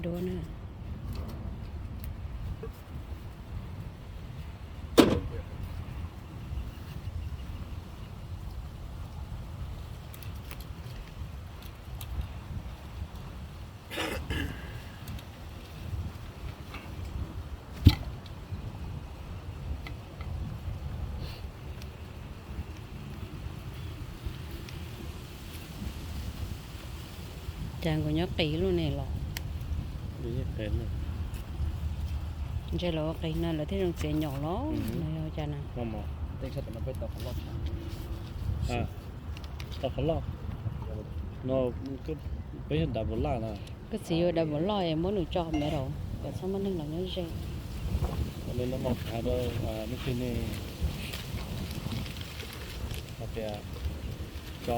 Duab na. Cas nkawd nyob qis lub ne los? Ntshe lawv ua qis no lawv thiaj zoo txiav nyaum los no yog cas na. Tau qhov loj no, peb yog dav npaum laj na. Koj txiv yuav dav npaum loj es muab nws tso middle kom txhob muaj neeg los nyob ze. Li no mus hais rau nej, nej hais tias tso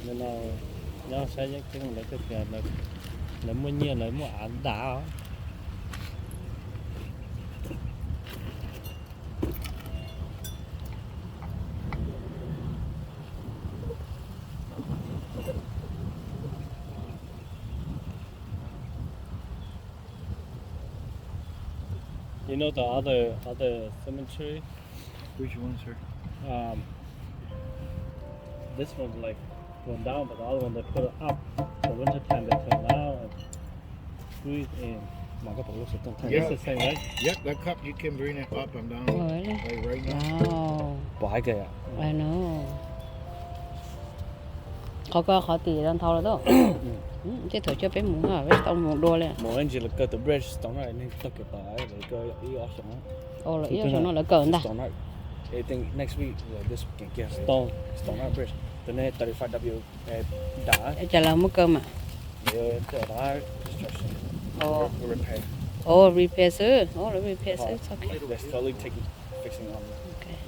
li no nyob saib yeeb ceeb lawv tias lawv muaj nyiaj lawv muaj av dam. You know the other other cemetery? Which one, sir? Um, this one like went down, but the other one they put it up. The winter time they turn down and squeeze in. Mas koj pom lub xov tooj thaij. It's the same, right? Yep, that cup you can bring it up and down. Ua li. Like right now. Wow. Pom hais tias I know. Qhov ko qhov tim ntawd ntau lawm tab. Tej thaum coj peb mus, peb tau mus dua li. Mus ntsis lawv kaw tus bridge Stone Ridge, neeg tau kev pom lawv kaw ib ob xyoo. Ua lawm ib ob xyoo no lawv kaw ntag. Stone Ridge. I think next week, this weekend, kiag Stone, Stone Ridge bridge. Tus ne thirty-five W dam. Cas lawv muab kaw mas? Construction. Repair. Oh, repair xwb. Oh, lawv repair xwb. They're slowly taking, fixing on. Okay.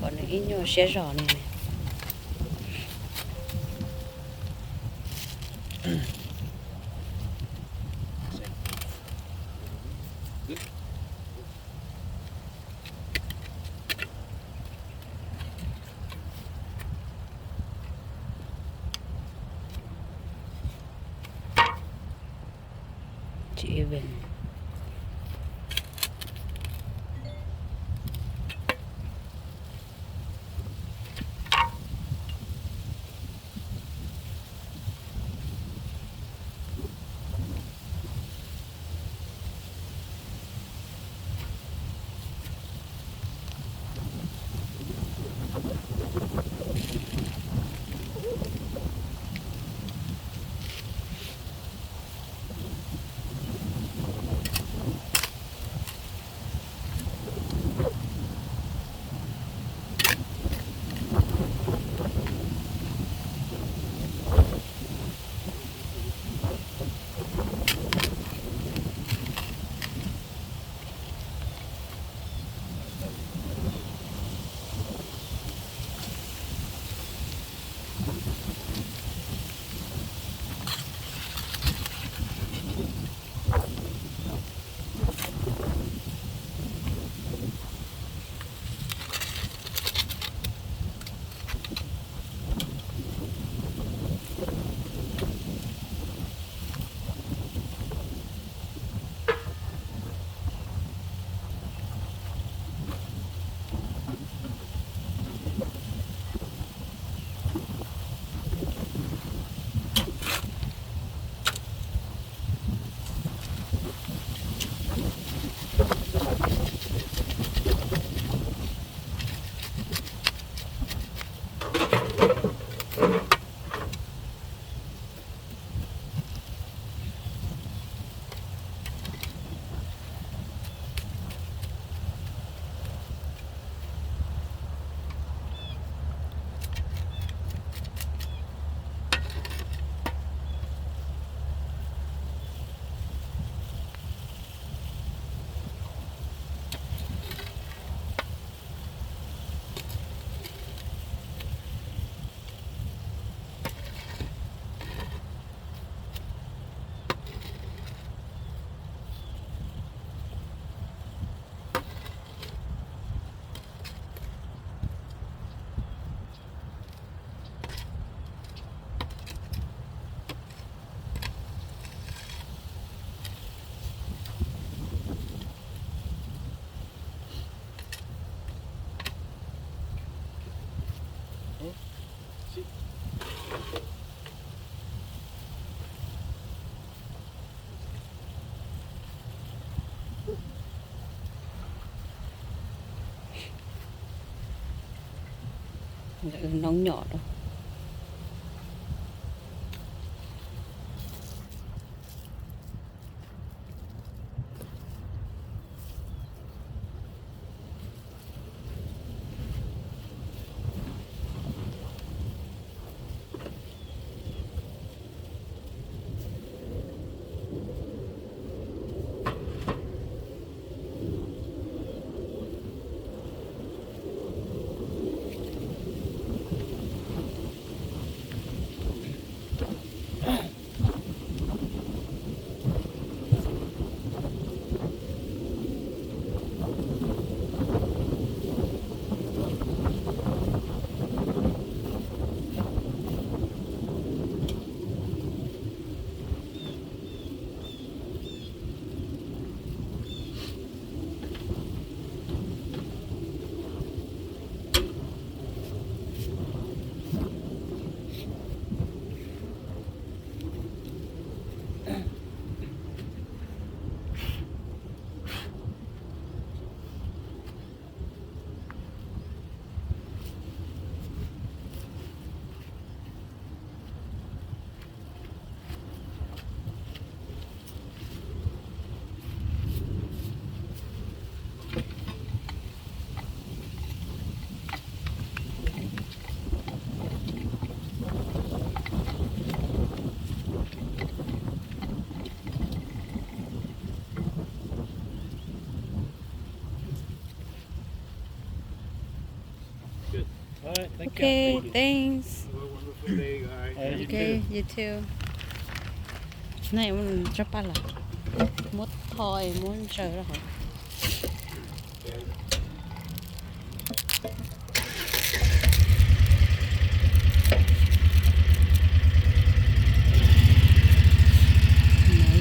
Kom nws ib nyuag siab zog li ne. Tsis even. Nkawd noob nyom rau. Okay, thanks. Okay, you too. Nej tsob paj los muab tho, muab ntsaws rau hauv.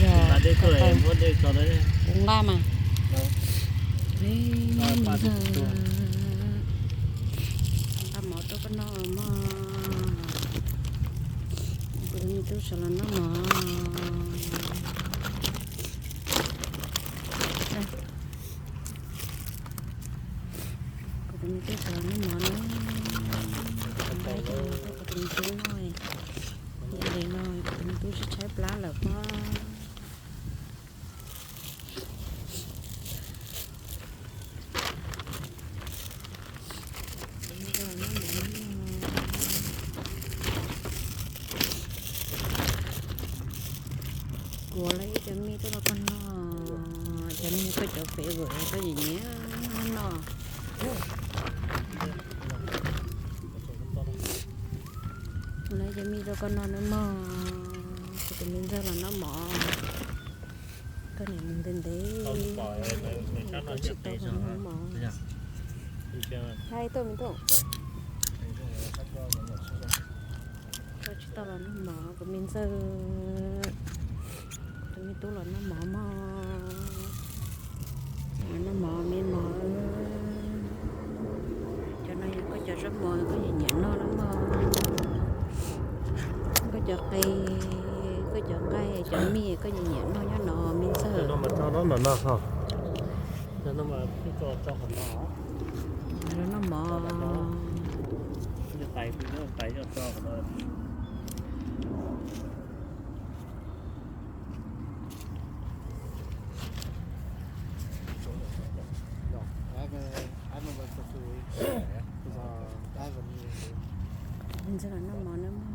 Yog ub nqaj mas. Nqa mov rau koj noj mog. Kuv tus me tub sawv los noj mov. Kuv tus me tub sawv los noj mov na. Kuv tus me tub no, yam li no kuv tus me tub sib tshaib plab lawm pob. Kuv ua lawm ib cov mij tuaj rau koj noj, cov mij koj cov Facebook koj nyiam nyiam noj. Ua lawm ib cov mij rau koj noj nawb mog, kuv tus me ntxawg los noj mov. Koj niam mus ntev ntev, koj tsis tau los noj mov. Hais tuaj me tub, koj tsis tau los noj mov, kuv me ntxawg, kuv tus me tub los noj mov mog. Noj mov me mog. Cov no yog koj cov zaub mov koj nyiam nyiam noj nawb mog. Koj cov qe, koj cov nqaij, cov mij koj nyiam nyiam noj nyob no me ntxawg. Los noj mov. Ntxawg los noj mov nawb mog.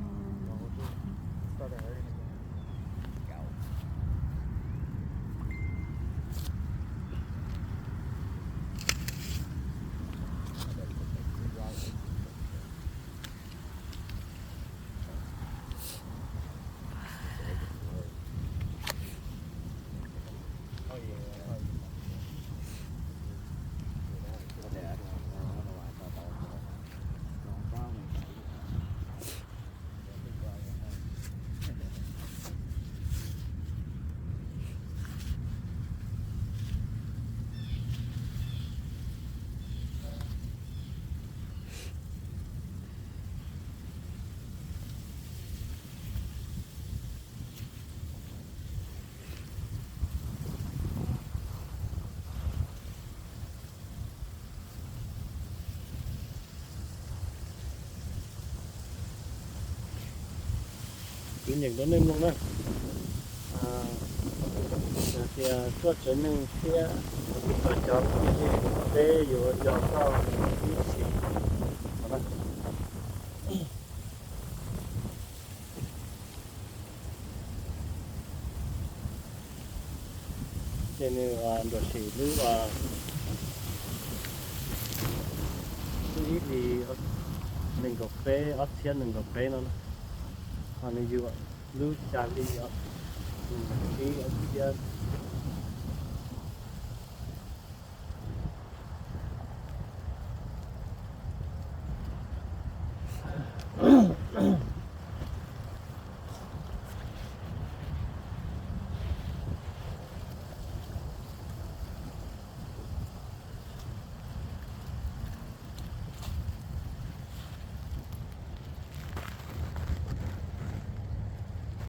Nyeem rau nej mloog na. Yog tias tuaj tsev neeg thiab, cov peb yuav yog koj ib sim. Ces nws nruam sim lub, lub ib hlis nees nkaum peb, ob txhiab nees nkaum peb no, ho nws yug lub xya hli nees nkaum tsib, ob txhiab